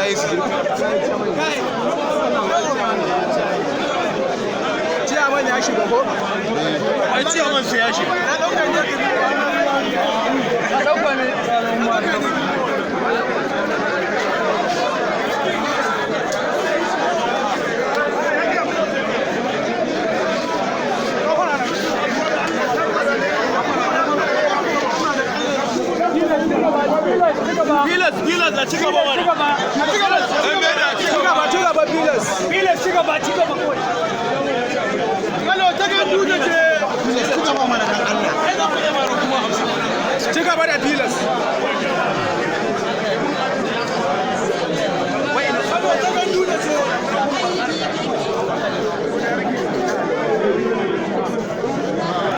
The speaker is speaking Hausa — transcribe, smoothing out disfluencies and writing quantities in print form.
Waye su? Ciyaman ya shiga ko? Ai ciyaman sai ya shiga. Na ɗauka ne. Na ɗauka ne. Pilas, pilas, a ci gaba mana. Dan Beda, ci Ci gaba. gaba, ci gaba, Pilas. Pilas, ci gaba, ci gaba kawai. Kalo ta ga duda ce. Ci gaba mana dan Allah. Ai za ku iya mara kuma 50. Ci gaba da Pilas.